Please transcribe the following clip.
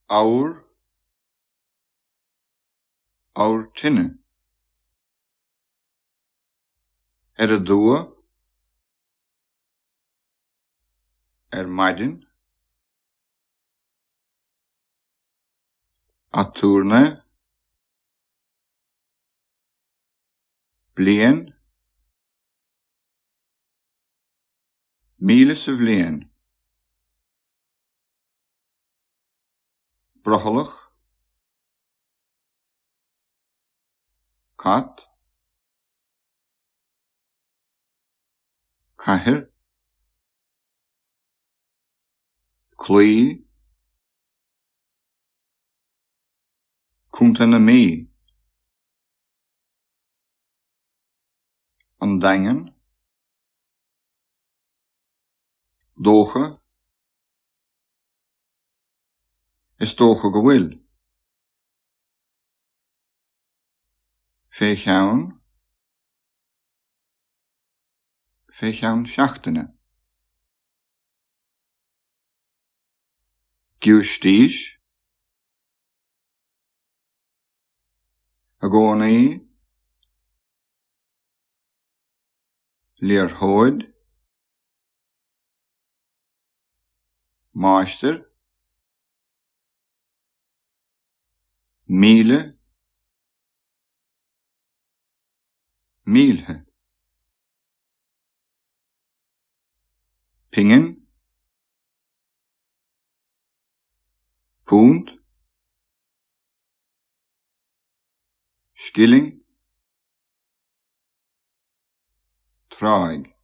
Abhar, abhar tine. Ar an dtuath, ar maidin. Aturnae, bliain, 1000 sa bhliain. Brothallach, cat, cathair, cloí, Contae na Mí, An Daingean, dócha, Is dócha go bhfuil. Fé cheann. Fé cheann seachtaine. Giúistís. I gcónaí. Liathróid. Máistir. Míle. Mílthe. Pingin. Punt. Scilling. Tráigh.